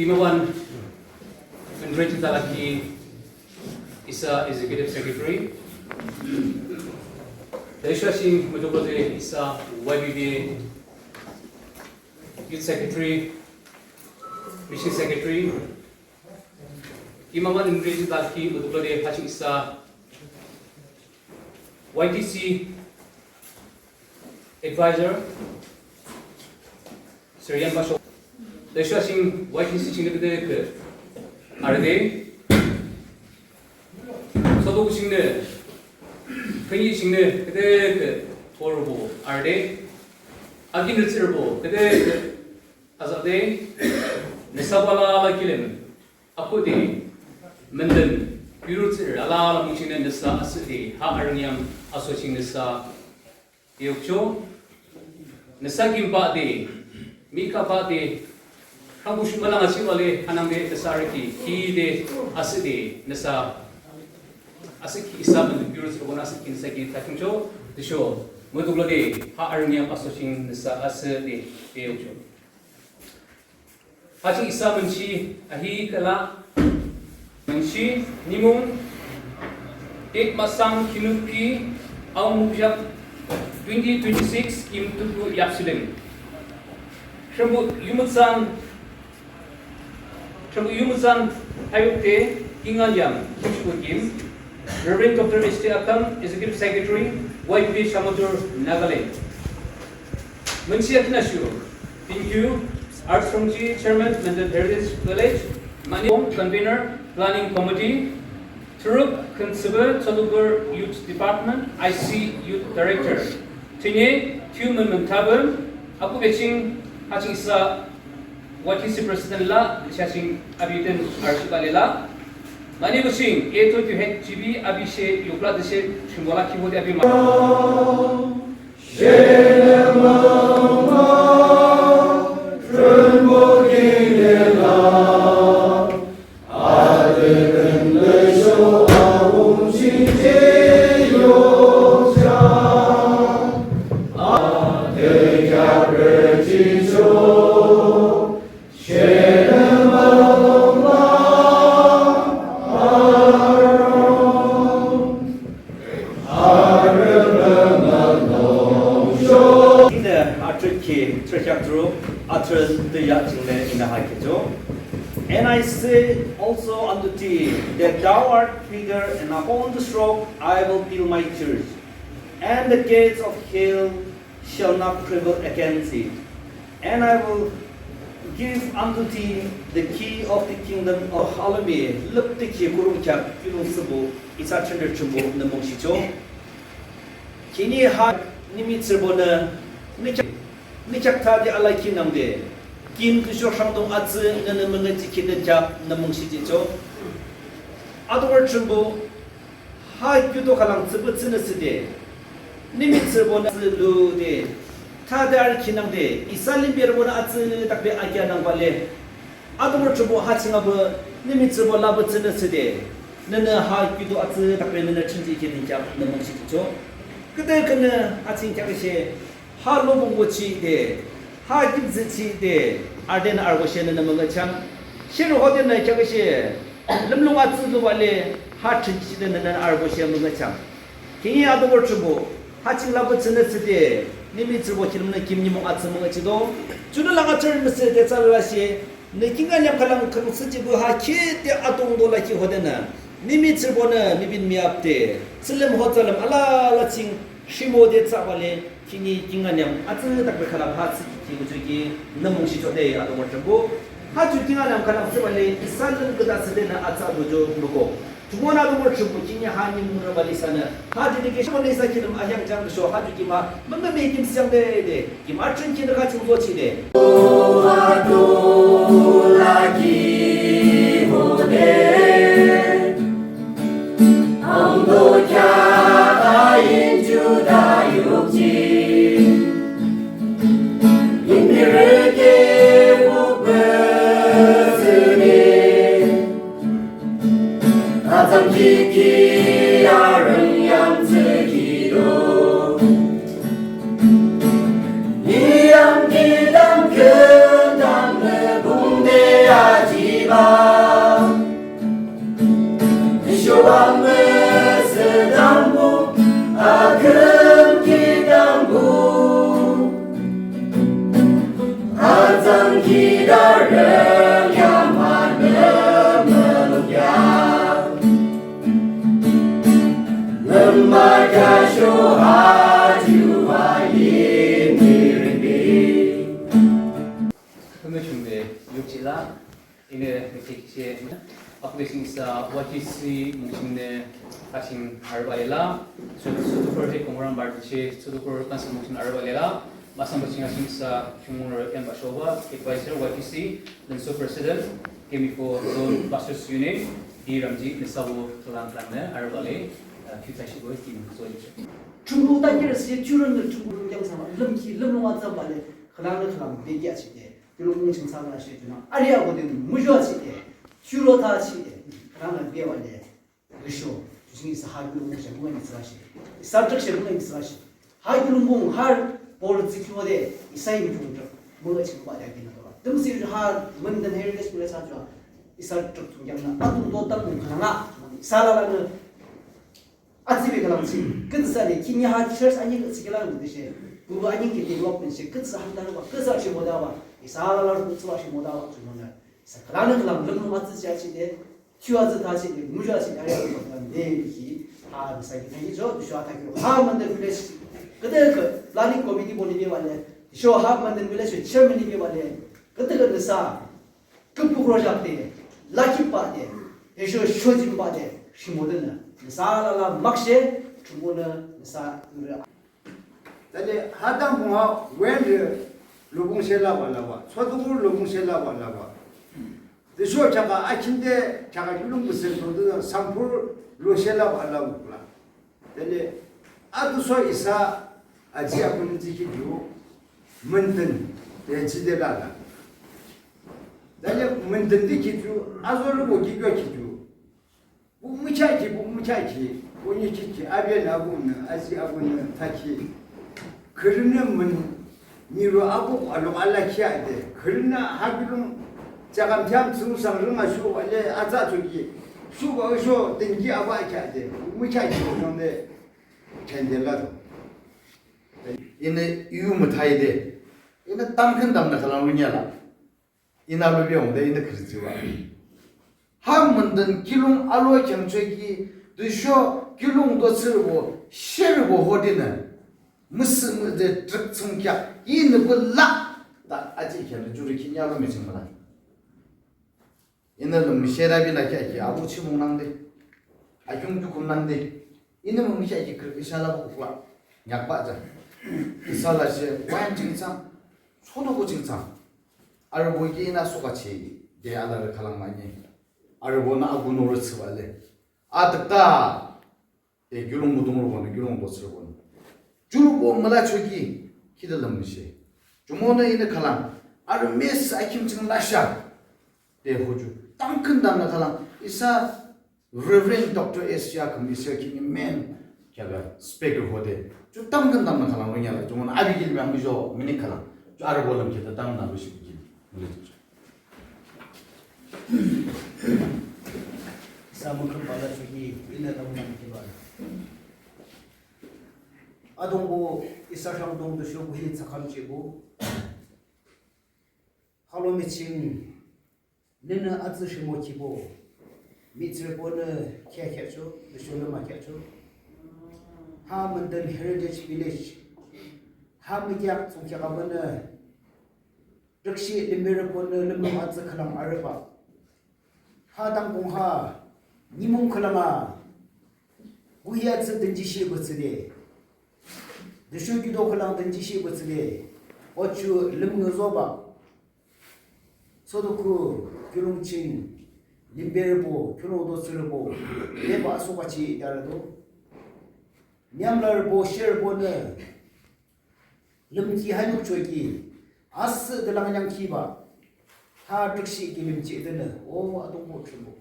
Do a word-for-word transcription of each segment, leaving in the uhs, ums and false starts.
Imawan, Andrew Chitalaki, isa Executive Secretary. Tüsho ching mutuklode isa Y B B A Youth Secretary, Mission Secretary. Imawan Andrew Chitalaki mutuklode ha ching isa Y T C Advisor, Sir Yan Basho. Tüsho ching Y T C chingnü küdükhüh arüde. Soto chingnü, khüyi chingnü küdükhüh borübo arüde. Akin rütsürübo küdükhüh azade. Nüsa alala kilim akhuhde, mündün, yurü tsührü alala mung chingnü nüsa asühde, ha arüngyam aso ching nüsa yukcho. Nüsa kimbahde, mihkhah bahde, kangkushu mülang achibale hanangde nüsa arüki kide asühde nüsa asühkhi isa mündün, yurü tsührübonü asühkhi nüsa ki takimcho. Tüsho mutuklode ha arüngyam aso ching nüsa asühde yukcho. Ha ching isa münchi ahihkhüh la, münchi nimung date Mahsam Kinupi, Aung Mukyak, twenty twenty-six, Kim Tuku Yapsilim. Thrünpuh yumütsan, Thrünpuh yumütsan hayukde, Kingaün Yam, Kimchiku Kim, Reverend Doctor H T Akam, Executive Secretary, Y B B A Shamator, Nagaland. Münchi akinashu, thank you, Art Songji, Chairman, Menden Heritage Village, Mani Convener, Planning Committee, Turuk Khensebe, Tsolubur Youth Department, I C Youth Director. Tine, Tiu Münmün Tabün, Apu Beching, ha ching isa, Y T C President la, Shashing Abiten Arshibale la. Mani Beching, A two Q H G B, Abishe, Yukla Deshe, Shimbola Kibodi Abima. Inü athrütkhi thrütkheak through athrün tüya chingnü inü ha khecho. And I say also unto thee, that thou art Peter, and upon this rock I will build my church, and the gates of hell shall not prevail against it. And I will give unto thee the key of the kingdom of— Alomi lüpdükhi kurungkheak kiulongthsüpuh isa Thrünrü Thrünpuhnü mungshichoh. Khihni ha nü mihtsürübonü nü kheak, nü kheak thade alakhi nangde, kim tüsho rhangdung atsü nünü müngühjihkhi dünkheak nü mungshijihchoh. Atungpuh Thrünpuh, ha kiuto khülang thsüpü thsünüsüde, nü mihtsürübonü atsü lude, thade arükhi nangde, isa limberübonü atsüdakbe akheah nangbah le, Atungpuh Thrünpuh, ha ching apü nü mihtsürübo lapü thsünüsüde, nünü ha kiuto atsüdakbe nünü thrünjihkhi dünkheak nü mungshijihchoh. Küdükhühnü ha ching kheaküshe, ha lobungbo chide, ha kibzü chide, arüdenü arübo she nünü müngühjihang. Sherü hodenü kheaküshe, lümlung atsü lubah le, ha thrünjihde nünü arübo she müngühjihang. Khihni Atungpuh Thrünpuh, ha ching lapü thsünüsüde, nü mihtsürübo kilimnü kim nimung atsü müngühjihdo. Junü lang athrün müsühde thsülashe, nü kingaün yam khülang khülang thsüjihpü ha khide atungdo lakhi hodenü, nü mihtsürübonü mibin miapde, tsülim hode tsülim alala ching rhimode thsübah le, khihni kingaün yam atsüdakbe khülang ha thsüjihkhi kujuki nü mungshichoh de Atungpuh Thrünpuh. Ha ju kingaün yam khülang thsübah le, isa lün küdah thsüdenü atsü abuju müko. Jumonü Atungpuh Thrünpuh, khihni ha nimung rübah le isanü ha dedication le isa kilim ayang jang sho ha ju kim a mümümi kim siang de de, kim athrün kinü kaching zochide. Atsam kiki arüngyam tsükido. Niyam kidam kündam lebo. Tümü chungde yukjila, inü mükhikshe, api ching isa Y T C mung chingnü kaching arübah lela, so, so tukur he kongorang bar che, so tukur kansa mung ching arübah lela, masang baching asing isa chungmung ro yan bashoba, advisor Y T C, Lenso president, Kemiko Zone Pastors Union, D Ramji, nüsa wo kalang kalang nü arübah le, uh, kyu tashi go team so. Chunglu ta kira si churun nü chunglu yang sama, lümkhi, lümlung atsam bale, kalang nü kalang begi achide. Kiulong mung ching thsanglashe junü arübo de muzho achide, churo tha achide, khülang la bebah le, tüsho ju ching isa ha kiulong mung she mung ani thsülashe, isa trük she mung ani thsülashe, ha kiulong mung ha bor thsükhi hode isa yimkhiung trük mung achihbah de kinü tola. Tümüshe ha Mündün Heritage Village ha ju isa trük thsungkheaknü atung to tam mung khülang a isa lalanü atsübe khülang ching, kütsüsale, khihni ha church anihbe thsükhi lang tüshe, bubu anihbe development she, kütsü handarübah, kütsü shimodabah, isa lalarü kütsübah shimodabah, jumonü. Isa khülangnü khülang lümlung atsü shi achide, thiyu atsü tha achide, muzho achide, arübo khülang de ki, ha, isa ki, thank you, jo, tüsho athakhi, ha, Mündün Village, küdükhüh, planning committee boni bebah le, tüsho ha, Mündün Village, chairman ni bebah le, küdükhüh nüsa, küpü rojak de, lakhi bah de, tüsho shojin bah de, shimodünü, nüsa lala makshe, Thrünpuhnü nüsa ürü. Tale hadang pung ha wenrü lubung she labah labah, sotukur lubung she labah labah. Tüsho chaka achinde, chaka kiulong püsün tutu Sangphur lu she labah labah la. Tale, atüsho isa aji akunü jikhi ju, Mündün, de jide lala. Tale, Mündün de ki ju, azorübo ki ju ki ju. Bu mükheahkhi, bu mükheahkhi, bu nihkhitkhi, abenü abunü, aji abunü thakhi. Khürünü mün, niro abu alok alakhi ade. Khürünü ha kiulong, jakam thiam thsüu sang rünga shuwa le, atsü thsükhi. Shuwa sho, dünki aba kheahde. Mükheahkhi, nongde. Kheahde la do. Inü yu müthade. Inü tamkhüntamnü khülang rünyala. Inü alobe ongde inü khürü thsübah. Ha Mündün kiulong alo kheangchoki, tüsho kiulong dotsürübo, sherübo hodinü. Müsüh müde trük thsungkheak, inü bu la. Ta aji kheanü jurü khihni alo meching müla. Inü lüm sherü bina kheahkhi, abu chimung nangde. Akhiung jukum nangde. Inü mung kheahkhi khürü isa la bukla. Nyakbah ja. Isa la she, wain chingchang. Sodo ko chingchang. Arübo ki inü sokachi, de alarü khülang mani. Arübonü agunü rütsübah le. Atakta. De kiulong mudungrübonü, kiulong dotsürübonü. Jurübo mülachoki, khide lümshe. Jumonü inü khülang. Arü mesa akhim ching lasha. De hoju. Tamkhüntamnü khülang. Isa Reverend Doctor S Yakum, isa khihni main kheahbah speaker hode. Ju tamkhüntamnü khülang rünyala. Jumonü abi kilim yang mijo mini khülang. Ju arübo lümkhitde tamnü bishi bikin. Isa müküm bala choki inü tamnü bikin bala. Adungbo isa rhangdung tüsho buhi tsakam chibo. Halo miching. Nünü atsü rhimokhibo, mihtsürübonü kheahkheahcho, tüsho lümakheahcho. Ha Mündün Heritage Village, ha mükheak thsungkheak abonü, trükshih limberübonü lümlung atsü khülang arübah. Ha dangpung ha, nimung khülang a, kuhi atsü dünjishe batsüde. Tüsho kiuto khülang dünjishe batsüde. Ochu lümnü zobah. Sotoku kiulong ching limberübo, kiulong dotsürübo, bebah sokachi idarüdo. Nyamlarübo, sherübonü, lümkhi ha yukchoki, asüh de lang yangkhiba, ha trükshih kilim chidünü, o Atungpuh Thrünpuh.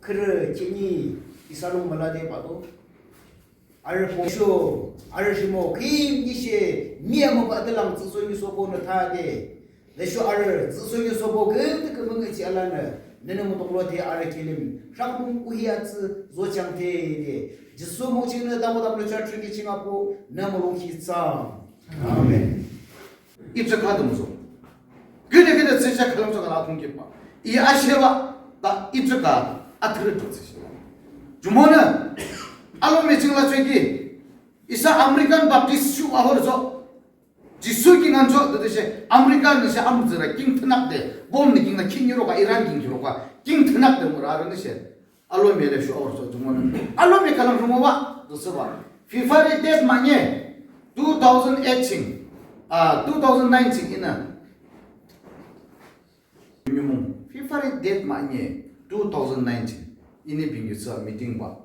Khürü khihni isa lung mülade bahdo. Arübo sho, arü rhimo, khihni she, miya mübah de lang tsühsoniusobonü thade. Tüsho arü tsühsoniusobo küdükhüh müngühjih alanü, nünü mutuklode arü kilim, rhangdung kuhi atsü zochangde de. Jisu mung chingnü dangpodang locha thrünkhi ching apuh, nü mulongkhi thsang. Amen. Ipsa khadümüso. Khülang so kala akung kiba. I asheba, ta itrika, athre to se. Jumonü, alomi ching la chweki, isa American Baptist shu ahor so. Jisu kingaün so, tütüshe, America nüshe amütsüra king thünak de, bomb nü king na king yuro ka, Iran king yuro ka, king thünak de mura arü nüshe. Alomi le shu ahor so jumonü. Alomi khülang rumo wa, tüshe wa. February date manye, two thousand eight ching, ah, two thousand nine ching inü. Nyumong, February date manye, two thousand nine ching, ini bingyu sa meeting ba.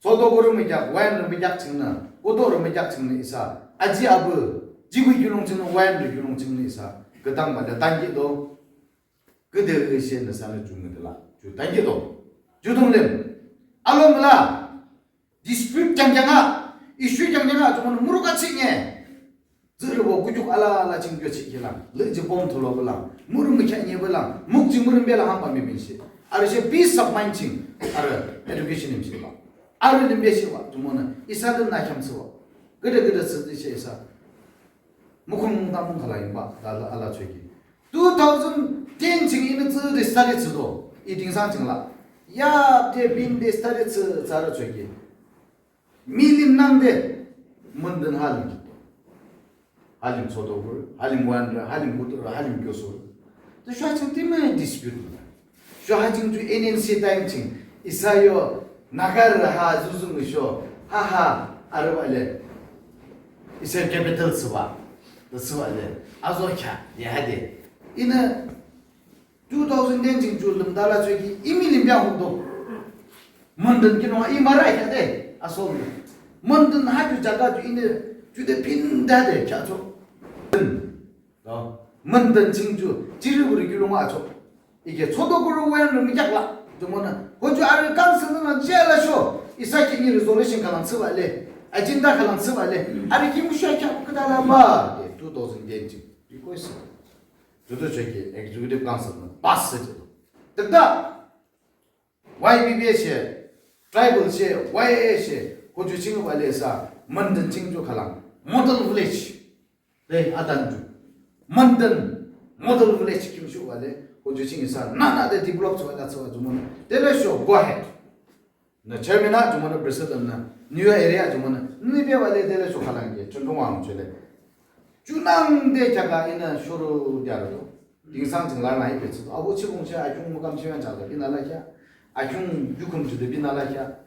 Soto guru mejak, wain ru mejak chingnü, koto ru mejak chingnü isa, aji abu, jibu yulong chingnü, wain ru yulong chingnü isa, kedang ba de tangi do, kede ke shen de sana jung de la, ju tangi do, ju dong lem, alo mela, dispute jang jang a, issue jang jang a, jumonü muru ka chingnye. Zürübo kujuk ala ala ching kyo chih kilang, lüji bom tholo balang, mürüm mükya nye balang, muk ching mürüm bela hamba mi bin shi. Arü she peace of mind ching, arü education im shi ba. Arü limbe shi ba, jumonü, isa lüm na khyam shi ba. Gede gede shi shi isa. Mukung mung ta mung khala im ba, da ala ala chwe ki. Two thousand ten ching ini zü de study zü do, i ding sang ching la. Ya de bin de study zü, zü arü chwe ki. Milim nangde, münden halim kito. Halim soto bur, halim wanra, halim butura, halim kyoso. To shua ching time dispute. Shua ha ching ju N N C time ching, isa yo, nagar ha, zuzung sho, ha ha, araba le. Isa capital siwa, to siwa le. Azo kya, ya hade. Ina, Two thousand ten ching ju lümdala chwe ki imi limbya hukdo. Münden ki nung imara kya de, asol. Münden ha ju jaga ju ine ju de pinda de kya cho. Do. Münden ching ju, jiri buri ki nung a cho. Ike chodo guru wen lüm yakla. Jumonü. Ho ju arü council na jela sho. Isa ki ni resolution kalang siwa le. Agenda kalang siwa le. Arü ki musha kya kudala ba. De, two thousand ten ching. Request. Judo chwe ki executive council na pass se judo. Tıkda Y B B A she, tribal she, Y A A she, hoju ching wa le sa, Münden ching ju khalang, model village. Re adan ju. Münden model village kim shu wa le, hoju ching sa, nana de develop chwa la chwa ju mon. De le sho, go ahead. Na chairman a jumonü president na, New York area jumonü, ni be wa le de le shu khalang ke, chun dong wang chule. Junang de kya ka ina shuru dia ro. Ding sang jing la na ipe tsu. Abo chibung che, akyung mukam chiyan cha de, bina la kya. Akyung yukum chi de, bina la kya.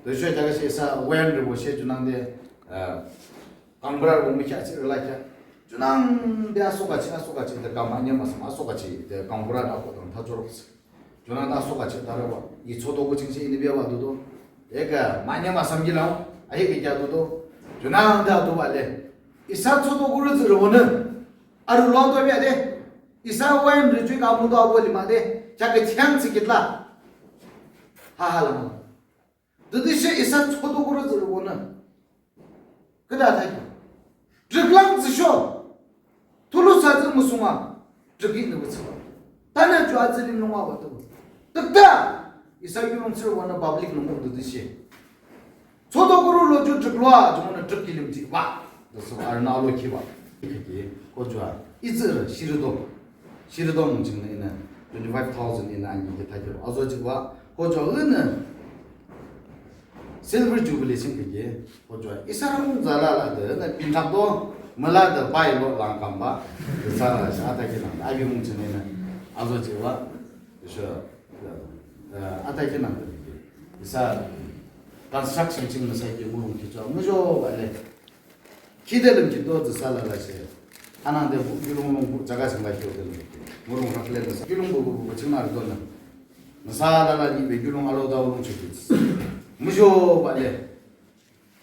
De shwe kya ka she sa, wen re bo she junang de, eh, kangbra bo mi kya chi la kya. Junang de asoka chi, asoka chi de kama nyama sama, asoka chi de kangbra da ko dang ta jorok. Junang da soka che tara wa, i chodo ko ching che ini bia wa do do. Eka, manya ma samji lao, ahi ke kya do do. Junang da do wa le. Isa chodo ko ru zuru wo ne. Aru lo do bia de. Isa wen ru ju ka mu do wo li ma de. Kya ke chiang chi kit la. Ha ha la ma. Didi she isa chodo kuro zuru wona. Kida thaki. Driklang zisho. Tulu sa zi musuma. Driki ni wutsi wa. Tana ju azi lim nungwa wa tu. Dikda. Isa yulung zuru wona public nungu didi she. Chodo kuro lo ju driklwa, ju wona driki lim zi wa. Dasu arna lo ki wa. Ki, ko ju a. Izir, shiridong. Shiridong jing ne ina. Twenty-five thousand ina anyi ki thaki wa. Azo ji wa. Ko ju ne. Silver Jubilee ching kiki, hojo, isa rang zala la de, na pinthap do, mala de bai lo lang kamba, zala la sa ta ki lang, abi mung chene na, azo jiwa, so, eh, ata ki lang de, isa construction ching na sa ki mulung ki cho, mujo ba le. Ki de lung ki do de sa la la she. Anang de bu, ki lung lung bu, jaga chang la ki de lung. Mu lung hak le de sa. Ki lung bu bu bu, bu ching na de na. Na sa la la ni be ki lung alo da lung chi ki. Mu jo ba le.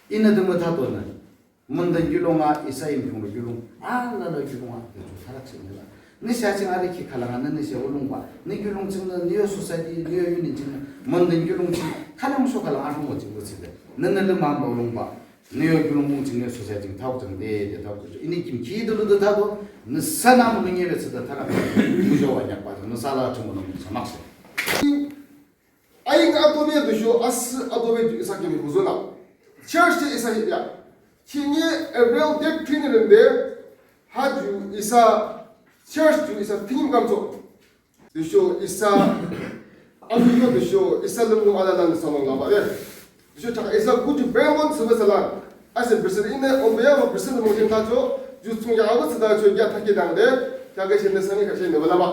Ina de mu ta do na. Mun de ki lung a, isa im ki lung, ki lung. A la la ki lung a, de ju ta la chi ne la. Ni sa ching a le ki ka la na, ni sa u lung ba. Ni ki lung ching na, ni yo society, ni yo unit ching na. Mun de ki lung ching. Ka lung so ka la a lung wa ching bu chi de. Ni ni le ma ba lung ba. Nü yo gyulung mung ching nü yo society ching thao chang de, de thao chang. Ini kim ki de lu de thao do, nüsa nü mung nü ye be tsü de thao. Mu jo wa nyak ba, nüsa la chang mo nü mung sa mak se. Ayin ato be du sho, as ato be du isa kim bu zo la. Church de isa hi ya. Ki ni a real doctrine ren de, ha ju isa, church ju isa thing kam so. Tüsho isa, api yo tüsho isa lümlung alalanü sanang labah le. Tüsho thakha isa kuju bemon thsübah salang. Asen president inü ombeya wa president mojing thacho, ju thsungkheak abah thsüdacho ya thakhi dangde, thakhi shenü sani kha shenü balabah.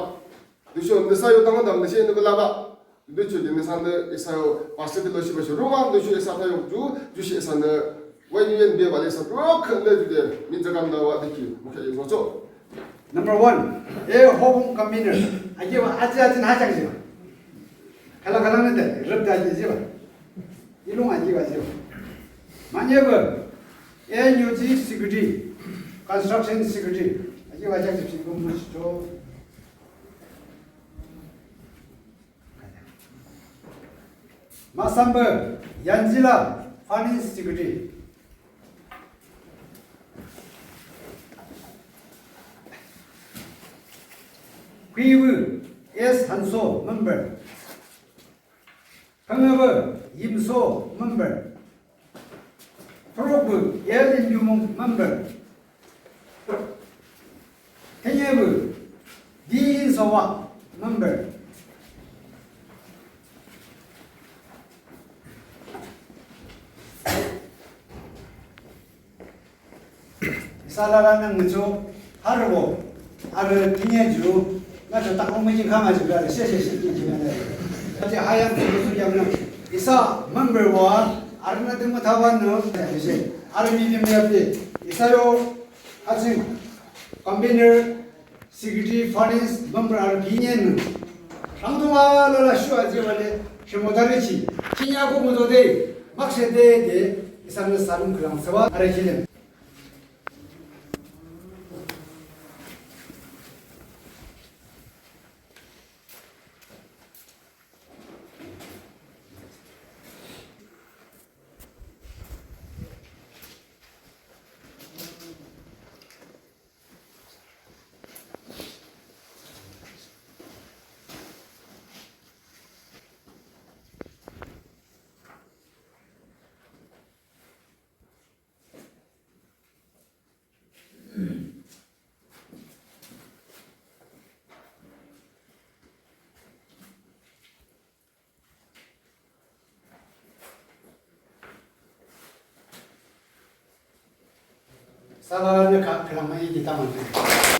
Tüsho nüsa yo tangdam nüshe nü balabah. Tüsho nüsanü isa yo pastor fellowship sho rungwang tüsho isa thayo ju, ju she isanü Y U N be bale sa rok khande ju de, mi jakam da wa deki, mukha yo cho. Number one, e hobong kaminer. Aji wa aji aji na jang jiwa. Kala kala ne de, rep da ji jiwa. Ilung aji wa jiwa. Manye ba, e nyuji secretary, construction secretary. Aji wa jang ji pin ko mu cho. Masamba, Yanjila, finance secretary. Kwiwu, S Hanso, member. Pangaba, Yimso, member. Purokbu, L Yimyumong, member. Henyebu, D Yinsowa, member. Isa lalanü ngücho, harübo, arü tinye ju, nacho takong mejing kama ju, arü she she she ju ju. Ati hayam ju ju yam na. Isa member wa, arü na ding matawa no, she. Arü mi ding ya pi. Isa yo, ating, convener, secretary, finance, member arü binyen. Rangdung alala shu aji wale, shemo tarichi. Chinya ko mudo de, makshe de de, isanü sarung klang sewa, arü hilen. Sala ne ka klang ma iki tamang ne.